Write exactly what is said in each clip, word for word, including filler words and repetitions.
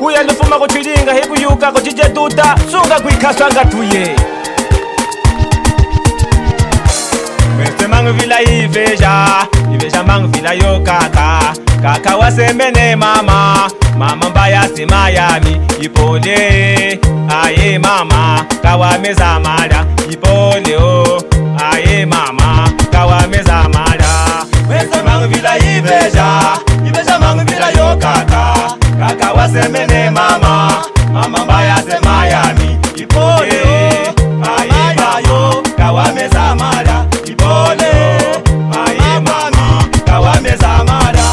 Kuya nufuma ku chilinga hi kuyuka ku chije tuta, sunga kwikasanga tuye. Mwese manguvila iveja, iveja manguvila yo kaka. Kaka wasemene mama, mama mbaya sema yami, ipole. Aye mama, kawameza mala, ipole o. Aye mama, kawameza mala. Mwese manguvila iveja, iveja manguvila yo kaka. Kaka wasemene mama, mama mbaya sema yami, ipole o. Aye mayo, kawameza mala, ipole o. Aye mama, kawameza mala.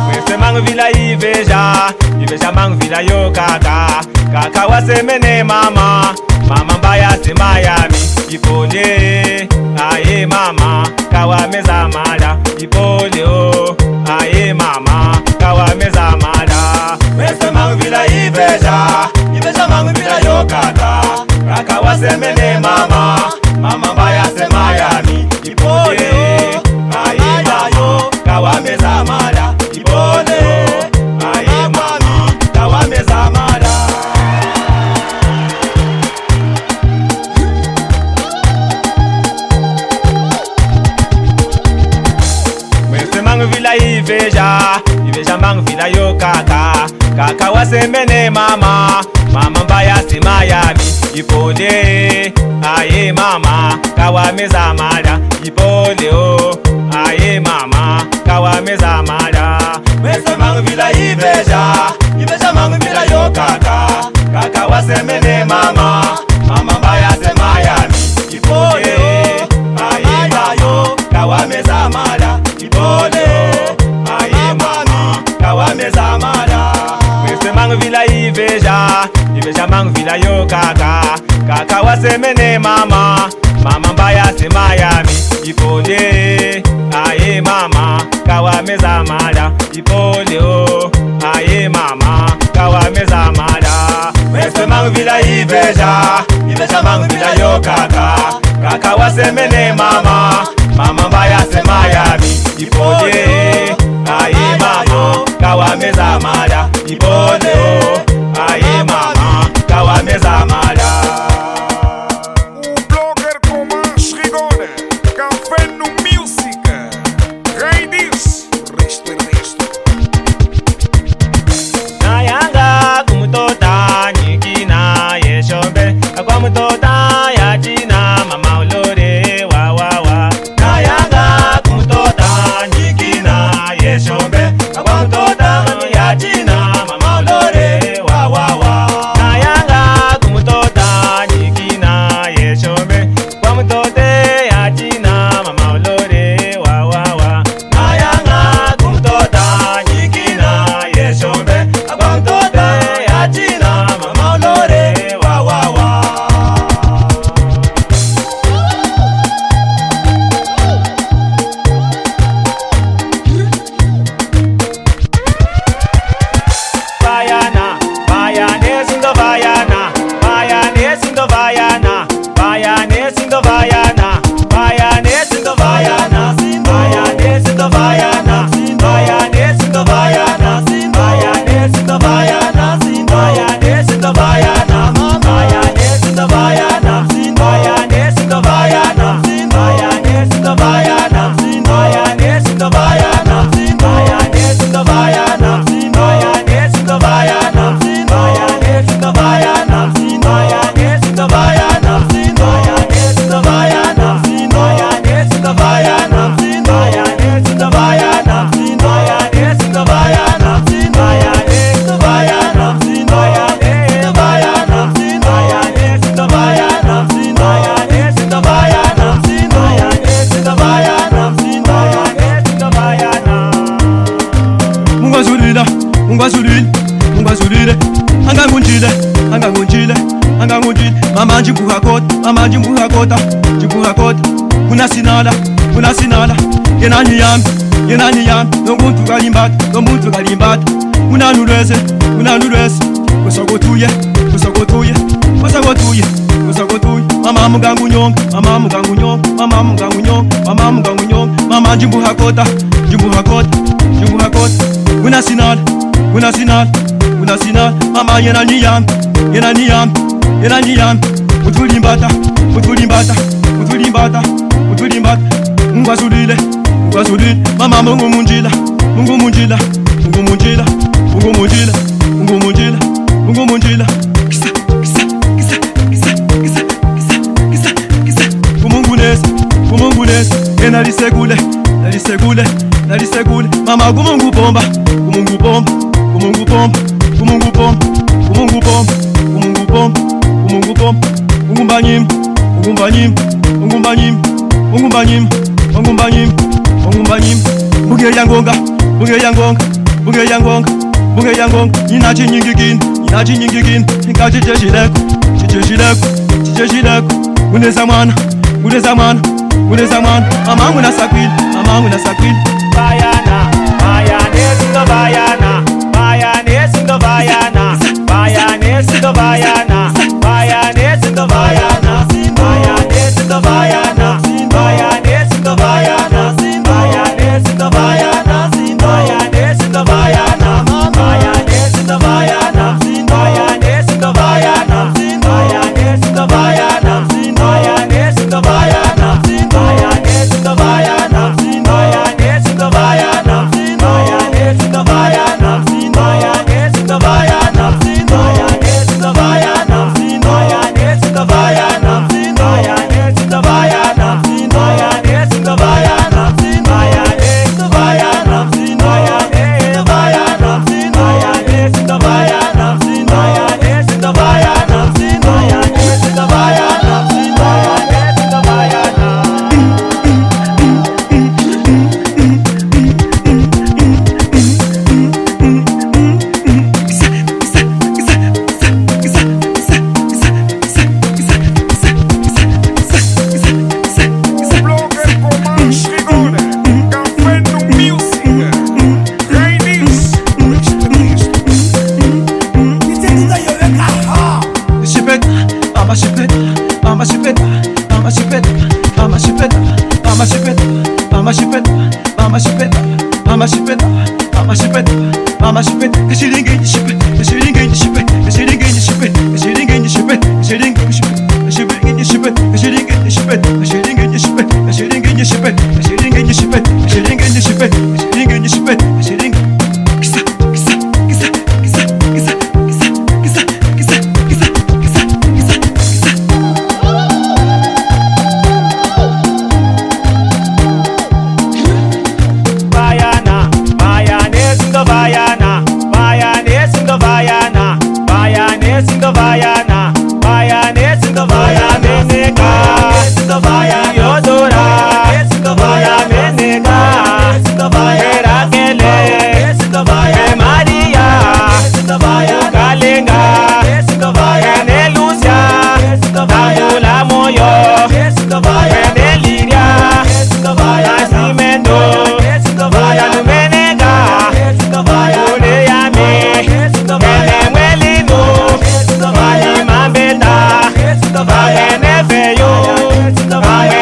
Mwese manguvila iveja, iveja manguvila yo kaka. Kaka wasemene mama, mama mbaya sema yami, ipole. Aye mama, kawameza mala, ipole o. Aye mama, kawameza mala. Mwese manguvila iveja, iveja manguvila yo kaka. Kaka wasemene mama, mama mbaya sema yami, ipole o. Aye mayo, kawameza mala, ipole o. Aye mama, kawameza mala. Mwese manguvila iveja, iveja manguvila yo kaka. Kaka wasemene mama, mama mbaya sema yami, ipole. Aye mama, kawameza mala, ipole o. Aye mama, kawameza mala. Mwese manguvila iveja, iveja manguvila yo kaka. Kaka wasemene mama, mama mbaya sema yami, ipole o. Aye mayo, kawameza mala, ipole o. Aye mama, kawameza mala. Mwese manguvila iveja, iveja manguvila yo kaka. Kaka wasemene mama, mama mbaya sema yami, ipole. Aye mama, kawameza mala, ipole o. Aye mama, kawameza mala. Mwese manguvila iveja, iveja manguvila yo kaka. Kaka wasemene mama, mama mbaya sema yami, ipole. Aye mayo, kawameza mala, ipole o. Aye mama, kawameza mala. O blogger com mais rigor, Café no Music, Raidiz, resto, resto. Nayanga kumutota nyikina yeshombe, akwa mutota yachina mama ulore wa wa wa. Nayanga kumutota nyikina yeshombe, akwa mutota yachina mama ulore wa wa wa. Nayanga kumutota nyikina yeshombe, kwa mutote yachina mama ulore wa wa wa. Nayanga kumutota nyikina yeshombe, kwa mutote yachina mama ulore wa wa wa. Vayana, vayane sindo vayana, vayane sindo vayana, vayane sindo vayana, vayane sindo vayana, vayane sindo vayana, vayane sindo vayana, vayane sindo vayana, vayane sindo vayana, vayane sindo vayana, vayane sindo vayana. Mungwazulila, mungwazulile, mungwazulile, angangunjile, angangunjile, angangunjile. Mama njimbuha kota, mama njimbuha kota, njimbuha kota. Kuna sinala, kuna sinala. Yena ni yami, yena ni yami. No muntu kalimbata, no muntu kalimbata. Kuna nulweze, kuna nulweze. Kosoko tuye, kosoko tuye, kosoko tuye, kosoko tuye. Mama mungangu nyonga, mama mungangu nyonga, mama mungangu nyonga, mama mungangu nyonga. Mama njimbuha kota, njimbuha kota, njimbuha kota. Kuna sinala, kuna sinala. Kuna sina, mama yena ni yami, yena ni yami, yena ni yami. Utulimbata, utulimbata, utulimbata, utulimbata. Ngwazulile, ngwazulile, mama Mungu munjila, Mungu munjila, Mungu munjila, Mungu munjila, Mungu munjila, Mungu munjila. Kisa, kisa, kisa, kisa, kisa, kisa, kisa, kisa. Kumungunesa, kumungunesa, ena lisekule, nalisekule, nalisekule. Mama kumungu pomba, kumungu pomba, kumungu pomba, kumungu pomba, kumungu pomba, kumungu pomba, kumungu pomba. Ungumba nyimbo, ungumba nyimbo, ungumba nyimbo, ungumba nyimbo, ungumba nyimbo, ungumba nyimbo. Mbuge ya ngonga, mbuge ya ngonga, mbuge ya ngonga, mbuge ya ngonga. Nina chinyingikini, nina chinyingikini. Nka chicheshileko, chicheshileko, chicheshileko. Uneza mwana, uneza mwana, uneza mwana. Amangu na sakwili, amangu na sakwili. Bayana, bayane sindo bayana, bayane sindo bayana, bayane sindo bayana, bayane sindo bayana, bayane sindo bayana, bayane sindo bayana, bayane sindo bayana, bayane sindo bayana, bayane sindo bayana. Shipeta, mama shipeta, mama shipeta, mama shipeta, mama shipeta, mama shipeta, mama shipeta, mama shipeta, mama shipeta, mama shipeta, mama shipeta, mama shipeta, kashilingi shipeta, kashilingi shipeta, kashilingi shipeta, kashilingi shipeta, kashilingi shipeta, kashilingi shipeta, kashilingi shipeta, kashilingi shipeta, kashilingi shipeta, kashilingi shipeta, kashilingi shipeta, kashilingi. Kisa, kisa, kisa, kisa, kisa, kisa, kisa, kisa, kisa, kisa, kisa. Bayana, bayane sindo bayana, bayane sindo bayana, bayane sindo bayana, bayane sindo bayana, meneka, sindo bayana, yodora, sindo bayana, meneka, sindo bayana, Rakele, sindo bayana, Maria, sindo bayana, Kalenga, sindo bayana, Lucia, sindo bayana, Tambula moyo, sindo bayana, Lilia, sindo bayana, Nascimento, Lumeneka, ule yami, ene mwelinu, ani mambeta, ene feyo,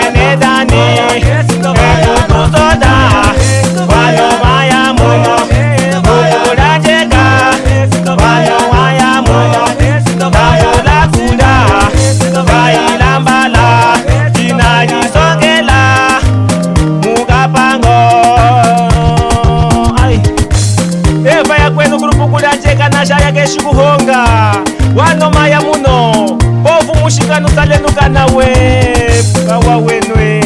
ene dani, ene kusoda, wano maya muno, kukulanjeka, wano maya muno, wano lakunda, wailambala, dina disongela. Mukapango. Ai. Eva ya kwenu kulupuku lya jeka na jaya keshi kuhonga. Wano maya muno. Povu mushikanu salenuka nawe. Kawa wenwe.